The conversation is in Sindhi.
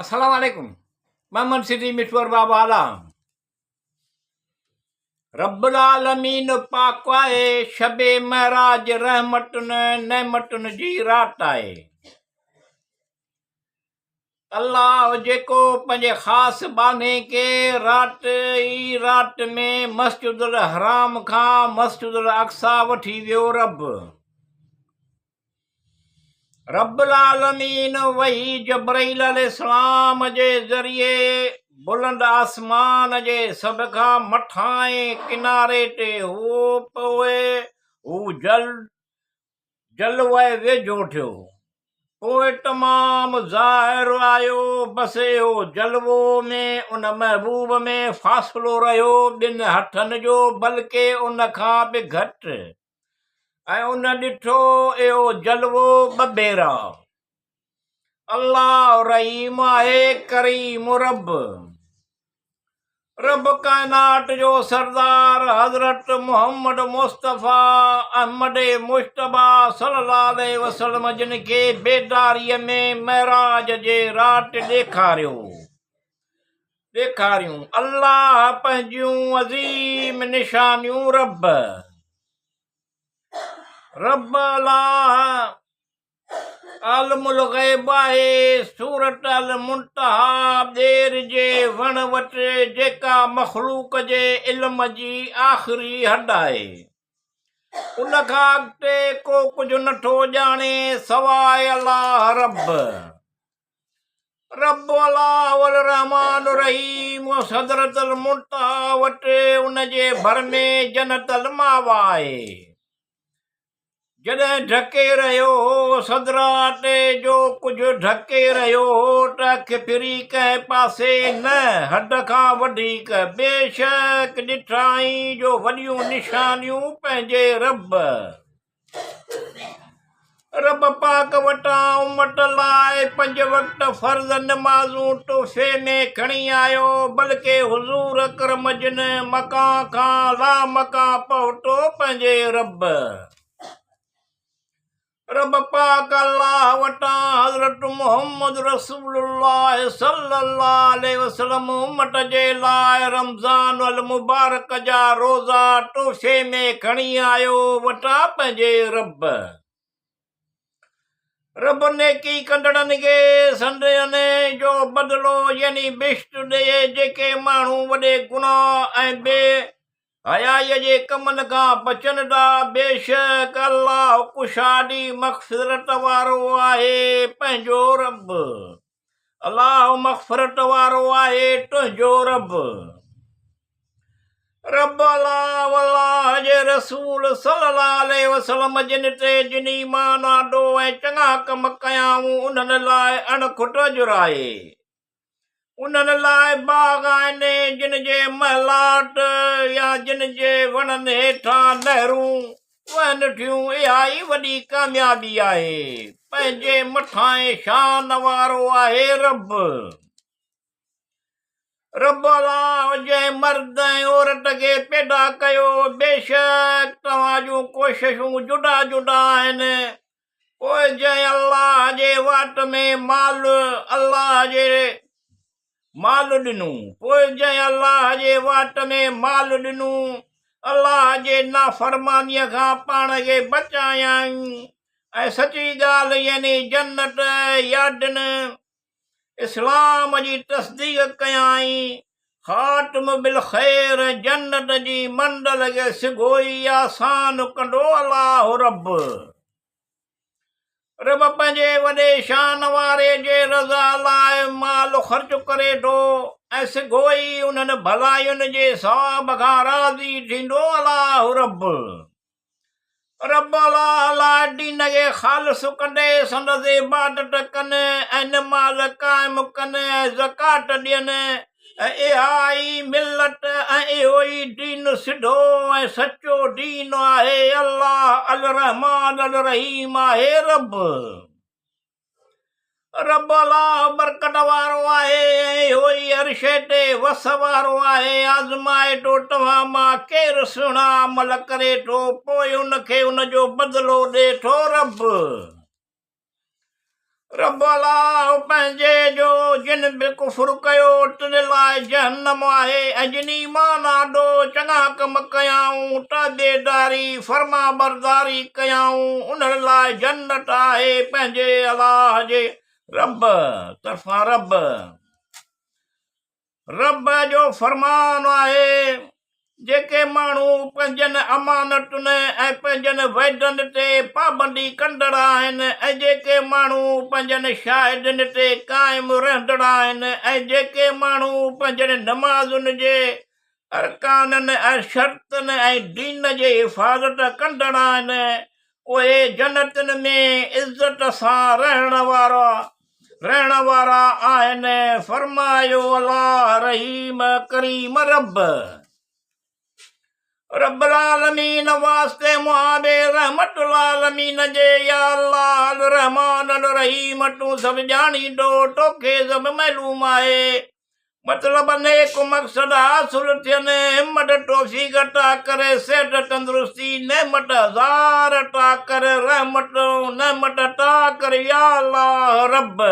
السلام عليڪم محمد سٽي مٺو ارباب اعليٰ رب العالمين پاڪ آهي شب معراج رحمتن نعمتن جي رات آهي الله جيڪو پنهنجي خاص ٻانهي کي رات ئي رات ۾ مسجد الحرام کان مسجد الاقصيٰ وٺي ويو رب رب العالمين وحي جبرائيل عليه السلام جي ذريعي بلند آسمان جي سڀ کان مٿانهين ڪناري تي هو پوء هو جل جلوه ويجهو ٿيو. پوء تمام ظاهر آيو، بس اهو جلوو ۾ ان محبوب ۾ فاصلو رهيو ٻن هٿن جو بلڪه ان کان به گهٽ ۽ ان ڏٺو اهو جلوو ٻه ڀيرا. الله رحيم آهي ڪريم رب. رب ڪائنات جو سردار حضرت محمد مصطفيٰ احمد مجتبيٰ صلي الله عليه وسلم جن کي بيداريء ۾ معراج جي رات ڏيکاريو ڏيکاريون الله پنهنجيون عظيم نشانيون رب رب الله عالم الغيب آهي، سورة المنتهيٰ ٻير جي وڻ وٽ جيڪا مخلوق جي علم جي آخري حد آهي، ان کان اڳتي ڪو ڪجهه نٿو ڄاڻي سواء الله رب. رب الله الرحمٰن الرحيم سدرة المنتهيٰ وٽ ان جي ڀر ۾ جنت الماويٰ آهي. جڏهن ڍڪي رهيو هو سدرا تي جو ڪجهه ڍڪي رهيو هو ته اک ڦري ڪنهن پاسي نه حد کان وڌيڪ بيشڪ ڏٺائين جو وڏيون نشانيون پنهنجي رب رب پاڪ وٽان امت لاء پنج وقت فرض نمازون تحفي ۾ کڻي آيو، بلڪه حضور اڪرم جن مڪان کان لا مڪان پهتو پنهنجي رب رب پاڪ الله وٽان حضرت محمد رسول الله صلي الله عليه وسلم امت جي لاء رمضان المبارڪ جا روزا تحفي ۾ کڻي آيو وٽان پنهنجي رب رب نيڪي ڪندڙن کي سندن جو بدلو يعني بهشت ڏئي، جيڪي ماڻهو وڏي گناهه ۽ بي حيائيء جي ڪمن کان بچن ٿا، بيشڪ الله ڪشادي مغفرت وارو آهي، پنهنجو رب الله مغفرت وارو آهي تنهنجو رب. رب الله والله جي رسول صلي الله عليه وسلم جن تي جن ايمان آندو ۽ چڱا ڪم ڪيائون انهن لاء اڻ کٽ اجر آهي. انهن لاء باغ آهن جن جي محلات يا جن جي وڻن هيٺان نهرون وهن ٿيون، اها ئي وڏي ڪاميابي آهي. پنهنجي مٿانهين شان وارو آهي رب. رب الله جنهن مرد ۽ عورت کي پيدا ڪيو، بيشڪ توهان جون ڪوششون جدا جدا آهن، پوء جنهن الله جي واٽ ۾ مال الله جي مال ڏنو، پوء جنهن الله جي واٽ ۾ مال ڏنو، الله جي نافرمانيء کان پاڻ کي بچايائين ۽ سچي ڳالهه يعني جنت يادن اسلام جي تصديق ڪيائين، خاتم بالخير جنت جي منزل کي سگهو ئي آسان ڪندو الله رب رب پنهنجي وڏي شان واري جي رضا لاء مال خرچ ڪري ٿو ۽ سگهو ئي انهن ڀلائين جي ثواب کان راضي ٿيندو الله رب رب الله لاء دين کي خالص ڪندي سندس عبادت ڪن ۽ نماز قائم ڪن ۽ زڪوات ڏين ۽ اها ئي ملت ۽ اهو ئي دين سڌو ۽ سچو دين آهي الله الرحمٰن الرحيم آهي رب. رب الله برڪت وارو آهي ۽ اهو ئي هر شيء تي وس وارو آهي، آزمائي ٿو توهان مان ڪير سهڻا عمل ڪري ٿو پوء ان کي ان جو بدلو ڏئي ٿو، رب رب الله پنهنجي جو جن به ڪفر ڪيو تن لاء جهنم آهي ۽ جن ايمان آندو، چڱا ڪم ڪيائون، تابعداري، فرمانبرداري، ڪيائون، انهن لاء جنت آهي پنهنجي الله جي رب طرفان رب. رب جو فرمان آهي، جيڪي ماڻهو پنهنجن امانتن ۽ پنهنجن وعدن تي پابندي ڪندڙ آهن ۽ جيڪي ماڻهو پنهنجن شاهدين تي قائم رهندڙ آهن ۽ جيڪي ماڻهو پنهنجن نمازن جي ارڪانن ۽ شرطن ۽ دين جي حفاظت ڪندڙ آهن، اهي جنتن ۾ عزت سان رهڻ وارا رهڻ وارا آهن، فرمايو الله رحيم ڪريم رب رب العالمين واسطي مهابي رحمت العالمين جي يا الله الرحمن الرحيم تون سڀ ڄاڻيندو توکي سڀ معلوم آهي مطلب نيڪ مقصد حاصل ٿين، همت توفيق عطا ڪر، صحت تندرستي نعمت هزار عطا ڪر، رحمت نعمت عطا ڪر يا الله رب.